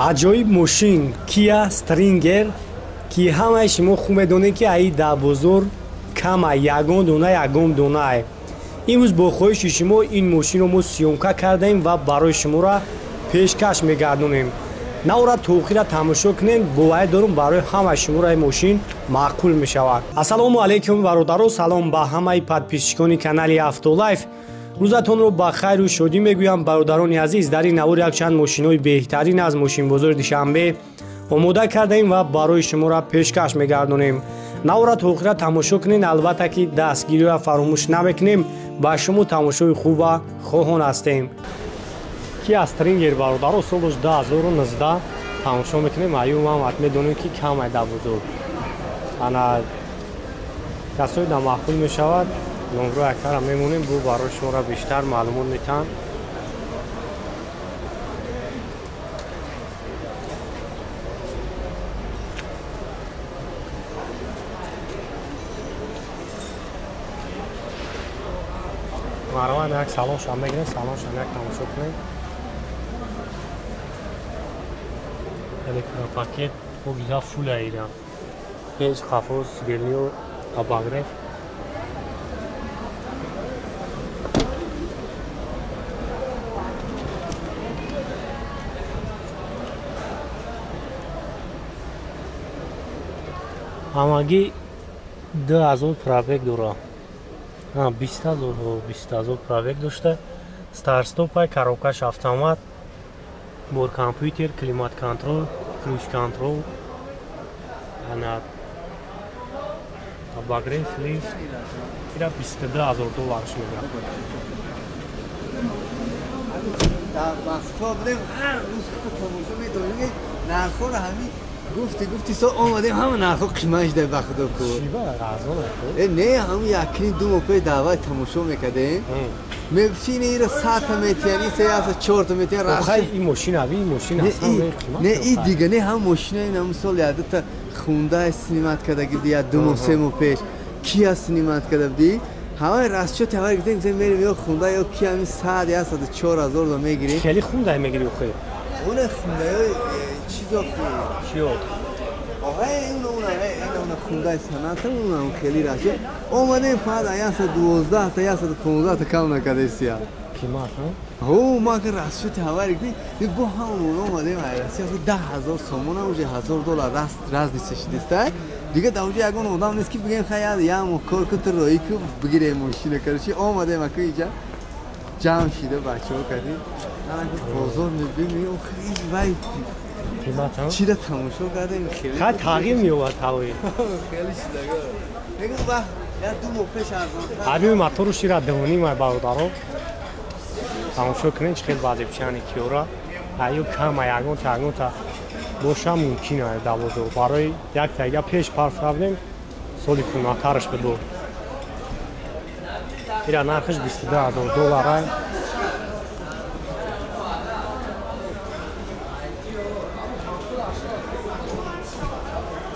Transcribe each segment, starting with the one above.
Аҷоиб мошин Kia Stinger, ки ҳамаи шумо хуб медонед, ки аи дар бозор кама, ягон дона ягон донае. Имрӯз бо хоҳиши шумо ин мошинро мо съёмка кардаем ва барои шуморо пешкаш мегардонем. Навра то охира тамошо кунем, боварӣ дорум барои ҳамаи шуморо ин мошин маъқул мешавад. Ассалому алайкум бародаро, салом ба ҳамаи подписчикони канали Автолайф. Рӯзатонро ба хайру шодӣ мегӯям бародарони азиз. Дар ин навор якчанд мошинҳои беҳтарин аз мошинбозори Душанбе омода кардаем ва барои шуморо пешкаш мегардонем. Навора то охира тамошо кунед, албатта ки дастгириро фаромӯш намекунем. Ба шумо тамошои хуба хоҳон ҳастем. Kia Stinger бародаро, солаш 2019 тамошо мекунем. Аю ман медонем ки камай дар бозор. Ана касои да маъқул мешавад, номро якара мемонем, бу барои шуморо бештар маълумот метаҳанд. Марван як салоншам мегирем, салоншам як тамошо кунем. Электропакет бо гиза фула ирам. Пеш қафо сидельниё обогрев. Ҳамагӣ 2000 пробег дора. 20,000 пробег дошта. Старт-стопай, коробкаш автомат, бор компютер, климат-контрол, круиз-контрол, ана обогрев, лифт. Ира 22,000 доллар мегирад. Дар Москва будем, ҳар рӯз тамошо медорем, нархҳоро ҳамин гуфти со омадем, ҳама нархҳо қимат шуда ба худо ку. Чӣ ба арзон аст? Не, ҳамун якни ду моҳ пеш даъват тамошо мекардем. Мегуфти ин ира 100 та метиҳан, ин се 4 та метиҳан. Хай ин мошин аби, ин мошин аслан қимат. Не, ин дига не, ҳам мошина ин ҳамун сол якдута хунда снимат карда гирди, як ду моҳ се моҳ пеш Kia снимат карда будӣ. Ҳамаи расчёти ҳаваи гуфтем, мерем ё хунда ё Kia, ҳамин 100 104 ҳазор до мегирем. Хеле хунда мегири охи? Оне хундаёи чизо чиё? Оҳай, ин хундаи саната, унам хеле расчёт. Омадем фақат 112 та 115 та кам накардесия. Қимат, ҳа? Ҳо, ма ки расчёти ҳаваи гуфтем, бо ҳамон омадем ай Россия, 10,000 сомона уже 1000 доллар разница шидеста. Дига дар уҷа ягон одам нест ки бигем хай як моҳ кор ку, ту роӣ ку, бигирем мошина. Короче, омадем аку иҷа ҷамъ шида бачаҳо кардем. Бозор мебинем, вай қимат, ҳа? Чира тамошо кардем, хеле хай тағйир меёбад ҳавои. Хеле шидага. Мегӯм вақт як ду моҳ пеш арзонтар. Ҳабиби мотору шира дувним ай бародаро. Тамошо кунед, чӣ хел вазифчани киёра. Аю кама ягонта ягонта боша мумкин ай дар бозор. Барои як тайга пеш парф равдем, соли кунатараш бидор. Ира нархаш 22,000 доллар ай.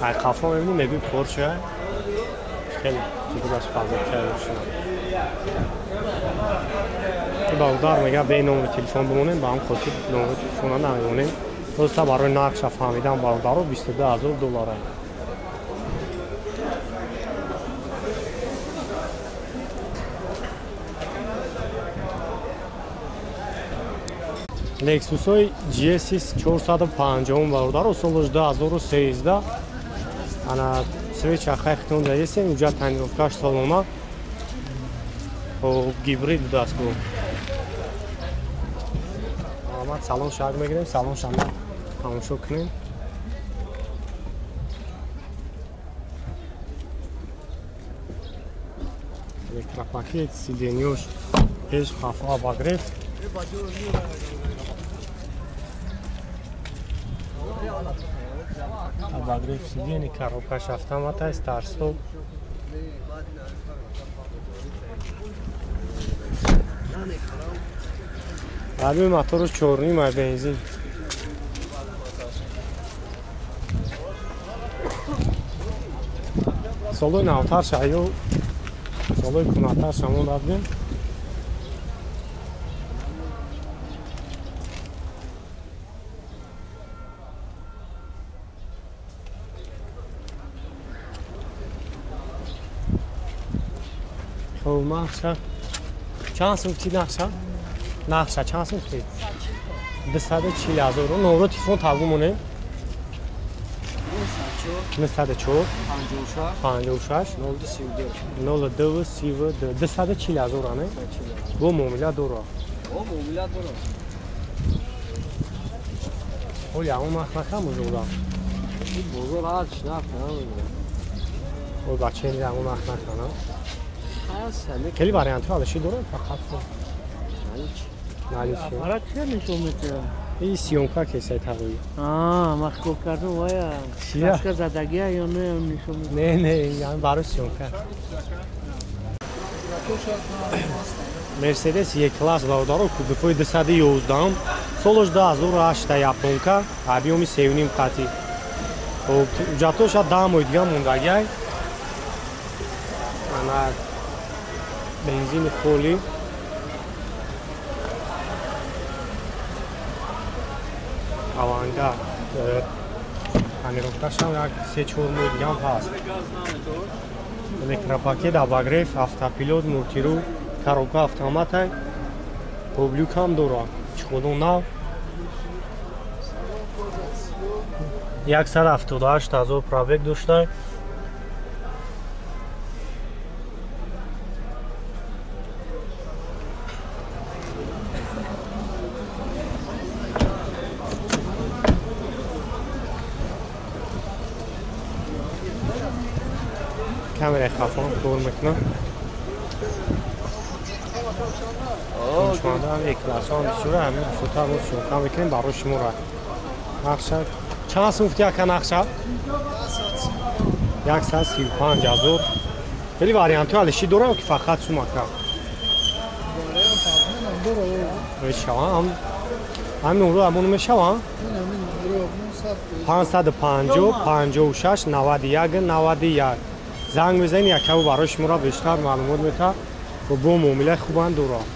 Ай қафо мебинем, мегӯй Порше. Хеле фигураш фазилча бошад. Бародар мега бе номери телефон бимонем, ба ҳам хотир номери телефона намемонем. Просто барои нархша фаҳмидан бародаро 22,000 доллар ай. Lexus-ҳои GS 450 бародаро, солаш 2013. Ана свеча хайхтон дадесем, уҷа тонировкаш солона. Хоб гибрид будааст бу. Омад салон шаг мегирем, салон шама тамошо кунем. Электропакет, сиденьёш, пеш қафо обогрев. Обогрев сиденья, коробкаш автомата, старт-стоп. Ҳабиби мотору 4.5 ай бензин. Солои навтар шаю, солои кунатар шамон дадем. Хоб, нақша. Чанд сум гуфтӣ нақша? Нақша чанд сум гуфтӣ? 240 ҳазор. Номро телефон табу монем. 904 56 02 32 240 ҳазор ане? Бо муомила дора. Бо муомила дора. Оли ҳамон нарх накам бозорда? Бозор ҳарчи нарх намедонам. Ой бача ин ҳамон нарх накана? Хеле вариантҳо алиши дорад фақат наличи. Аппарат чия нишон медиҳад? И съёмка кесай тағои. Аа, ман хикор кардам вая. Краска задагия ё не нишон медиҳад? Не, не, яъне барои съёмка. Мерседес Е-класс бародаро кубикҳои 211 солаш 2008 японка, объёми 3.5 қатӣ. Хоб, ҳуҷҷатҳоша 10 моҳи дига мондагиай. Ана бензини холӣ. Авангард тонировкашам як 3-4 моҳи дигаам ҳаст. Электропакет, обогрев, автопилот, мультирул, коробка автоматай, облюкам дора. Чиходон нав. 178 ҳазор пробег дошта. Камераи хафон кор мекунам. Донишмандам Е-классҳоам бисёра, ҳамин бисёртар мо съёмка мекунем барои шуморо. Нақша чанд сум гуфти ака нақша? 135 ҳазор. Хеле вариантҳои алиши дорам ки фақат сум ака. Мешавам. Ҳамин номро амон мешавам? 550 56 91 91. Занг мезанед, якаву барои шуморо бештар маълумот метаҳад ва бо муомилаи хубам дорад.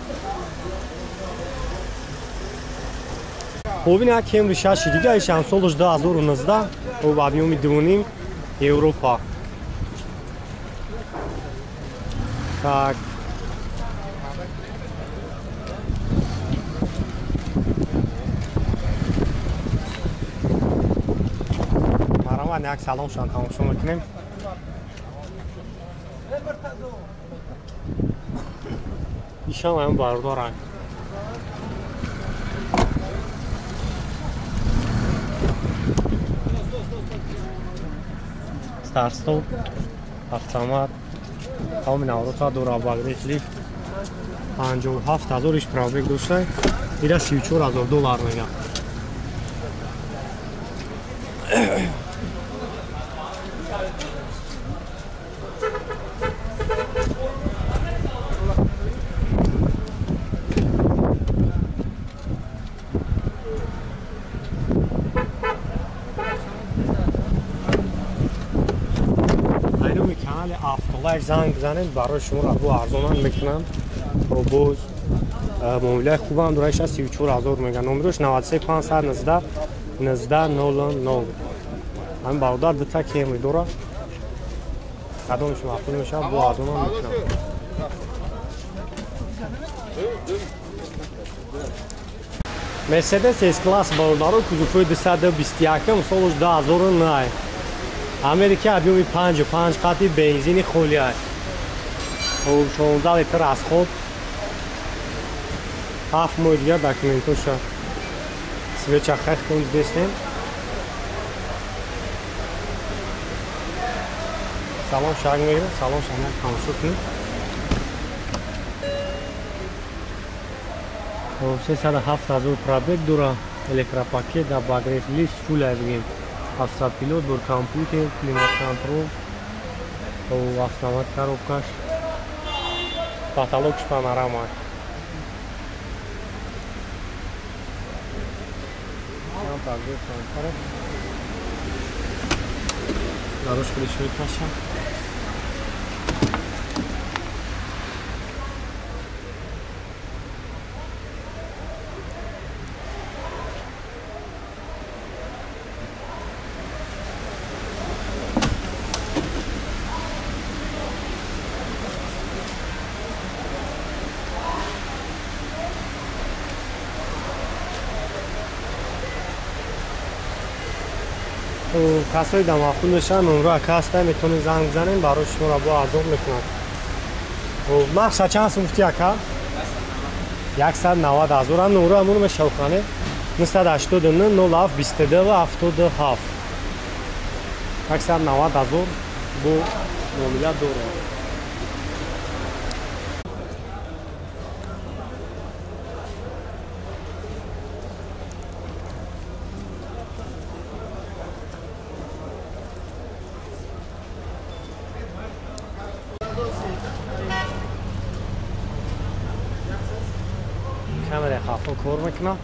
Хоб, ин як Camry 6 дига, иш ҳам солаш 2019, об объёми 2.5 Европа. Так. Марамад як салоншон тамошо мекунем. Ишам ҳам бардоранд. Старт-стоп, автомат, тамоми навротҳо дора, обогрев лифт. 57 ҳазор иш пробег дошта, ира 34 ҳазор доллар мегӯяд. Автолайф занг бизанед, барои шуморо бо арзонан мекунам. Боз муомилаи хубам дора, иша 34 ҳазор мегӯяд. Номерош 93 519 19 00. Ҳамин бародар дута Camry дора. Кадомаш маъқул мешавад, бо арзонан мекунам. Mercedes S-класс бародаро кузовҳои 221 солаш 2009. Америка объёми 5.5 қати бензини холиай. Хоб, 16 литр расход. 7 моҳи дигар документоша. Свеча хехтон дидестем. Салон шаг мегирем, салон шаг тамошо кунем. Хоб, 307 ҳазор пробег дора, электропакет, обогрев лифт, фулай бигем. Автопилот, бор компютер, климат-контрол, автомат коробкаш, потолокш панорама. Дорожка лишь мекашам. Касои дар маъқул мешаванд, номро ака ҳаста, метавонед занг бизанем, барои шуморо бо арзон мекунад. Нархша чанд сум гуфти ака? 190 ҳазор. Ам номро амоно мешавхане 989 07 22 77. 190 ҳазор бо муомила дорад. Камераи хафо кор мекунад.